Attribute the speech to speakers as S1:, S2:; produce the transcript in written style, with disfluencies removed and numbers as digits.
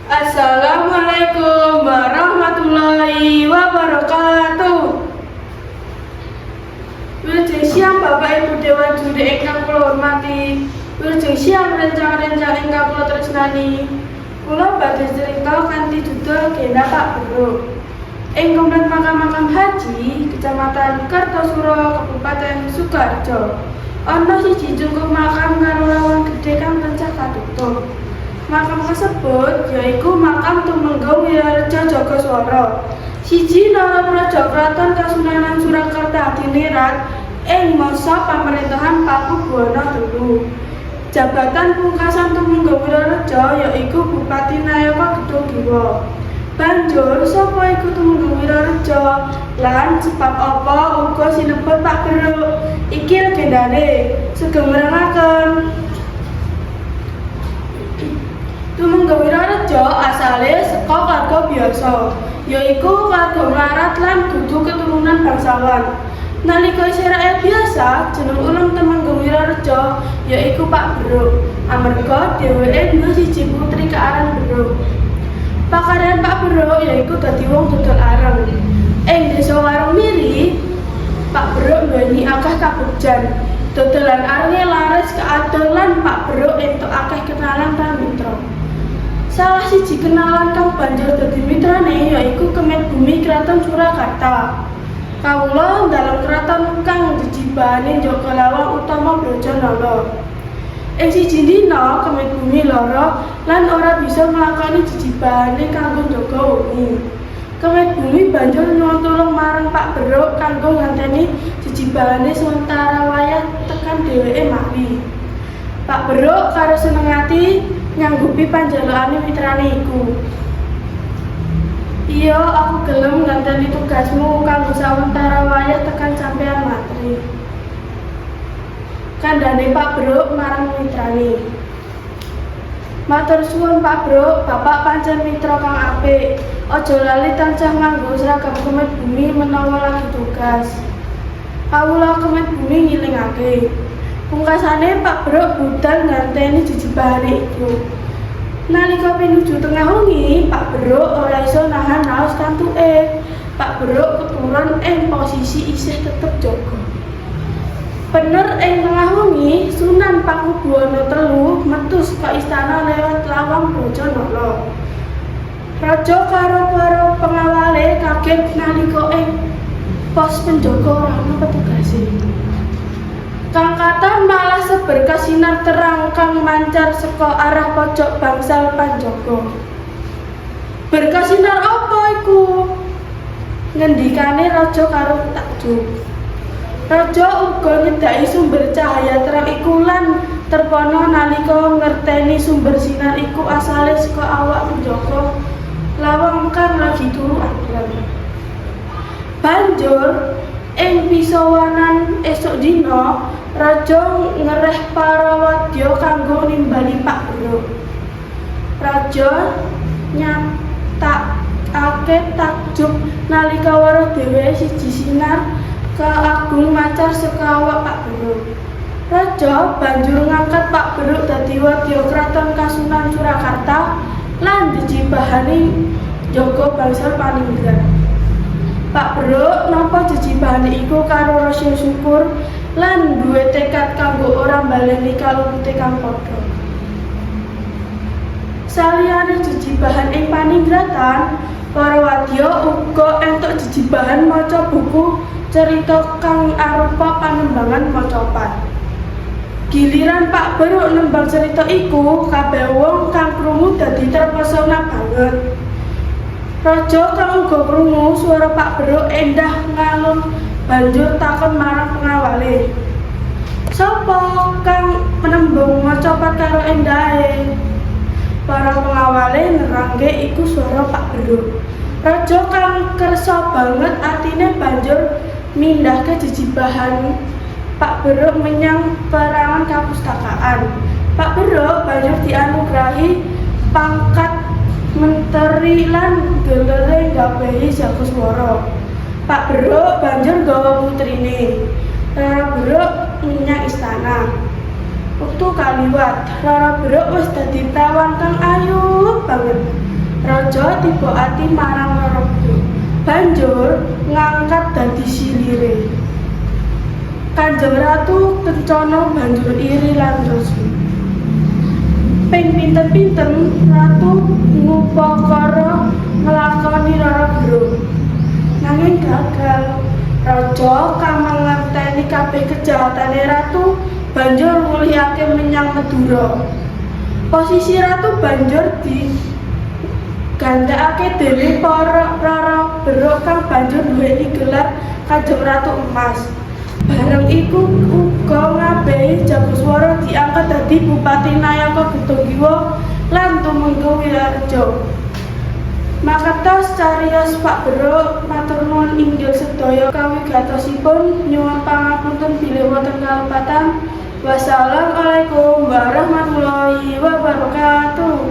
S1: Assalamualaikum warahmatullahi wabarakatuh. Wilujeng siang, Bapak Ibu Dewan Juri ingkang kula hormati. Wilujeng siang, rencang-rencang ingkang kula tresnani. Kula badhe cerita kanthi judul Legenda Pak Beruk. Ing Komplek Makam-makam Haji, Kecamatan Kartasura, Kabupaten Sukoharjo, ana siji cungkup makam karo lawang gedhe kang tansah katutup. Makam kasebut yaiku makam Tumenggung Wirareja Jagaswara, siji narapraja Kraton Kasunanan Surakarta Hadiningrat ing masa pamrentahan Paku Buwana III. Jabatan pungkasan Tumenggung Wirareja yaiku Bupati Nayaka Gedhong Giwa. Banjur sapa iku Tumenggung Wirareja lan sebab apa uga sinebut Pak Beruk? Iki legendane. Sugeng mirengaken. Tumenggung Wirareja asale saka keluarga biasa, yaiku keluarga mlarat lan dudu keturunan bangsawan. Nalika isih rakyat biasa, jeneng ulung Tumenggung Wirareja yaiku Pak Beruk, amarga dheweke duwe siji putri kaaran Beruk. Pakaryan Pak Beruk yaiku dadi wong dodol areng. Ing desa Warung Miri, Pak Beruk nduweni akeh kabegjan. Dodolan arenge laris kaadol lan Pak Beruk entuk akeh kenalan lan mitra. Salah siji kenalan kang banjur dadi mitrane yaiku Kemet Bumi Kraton Surakarta. Kawula dalem kraton kang jejibahane njaga lawang utama Brojonolo. Ing siji dina Kemet Bumi lara lan ora bisa nglakoni jejibahane kanggo njaga wengi. Kemet Bumi banjur nyuwun tulung marang Pak Beruk kanggo nganteni jejibahane sementara wayah tekan dheweke mari. Pak Beruk karo seneng ati nyanggupi panjalukane mitrane iku. "Iya, aku gelem nganteni tugasmu kanggo sawetara wayah tekan sampeyan mati," kandhane Pak Beruk marang mitrane. "Matur suwun, Pak Beruk, Bapak pancen mitra kang apik. Aja lali tansah nganggo seragam Kemet Bumi menawa lagi tugas. Kawula Kemet Bumi ngilingake." Pungkasane Pak Beruk budal nganteni jejibahane iku. Nalika pinuju tengah wengi, Pak Beruk ora iso nahan raos kantuke. Pak Beruk keturon ing posisi isih tetep jaga. Bener ing tengah wengi, Sunan Pakubuwana III metu saka istana lewat lawang Brojonolo. Raja karo para pengawale kaget nalika ing pos penjaga ora ana petugase. Kang katon malah seberkas sinar terang kang mancar saka arah pojok bangsal panjaga. "Berkas sinar apa iku?" ngendikane raja karo takjub. Raja uga nyedhaki sumber cahaya terang iku lan terpana nalika ngerteni sumber sinar iku asale saka awak penjaga lawang kang lagi turu adhem. Banjur ing pisowanan esuk dina, raja ngereh para wadya kanggo nimbali Pak Beruk. Raja nyatakake takjub nalika weruh dheweke siji sinar kang agung mancar saka awak Pak Beruk. Raja banjur ngangkat Pak Beruk dadi wadya Kraton Kasunan Surakarta lan jejibahane njaga bangsal Paningrat. Pak Beruk nampa jejibahane iku karo rasa syukur lan duwe tekad kanggo ora mbaleni kalupute kang padha. Saliyane jejibahan ing Paningratan, para wadya uga entuk jejibahan maca buku cerita kang arupa panembangan macapat. Giliran Pak Beruk nembang cerita iku, kabeh wong kang krungu dadi terpesona banget. Raja kang uga krungu swara Pak Beruk endah ngalun banjur takon marang pengawale. "Sapa kang nembung macapat karo endahe?" Para pengawale nerangke iku swara Pak Beruk. Raja kang kersa banget atine banjur mindhahke jejibahan Pak Beruk menyang perangan kapustakaan. Pak Beruk banjur dianugrahi pangkat menteri lan gelere nggabehi Jagaswara. Pak Beruk banjur nggawa putrine Rara Beruk menyang istana. Wektu kaliwat, Rara Beruk wis dadi prawan kang ayu banget. Raja tiba ati marang Rara Beruk. Banjur ngangkat dadi silire. Kanjeng Ratu Kencana banjur iri lan rusuh. Ping pinten-pinten ratu ngupakara nglakoni Rara Beruk. Nanging gagal. Raja kang mangerteni kabeh kejahatane ratu banjur ngulihake menyang Madura. Posisi ratu banjur digantekake dening para Rara Beruk kang banjur nduweni gelar Kanjeng Ratu Emas. Bareng iku uga Ngabehi Jaguswara diangkat dadi Bupati Nayaka Gedongkiwa lan Tumenggung Wilareja. Makatos cariyos Pak Beruk, matur nuwun inggil sedaya kawigatosipun, nyuwun pangapunten bilih wonten kalepatan. Wassalamualaikum warahmatullahi wabarakatuh.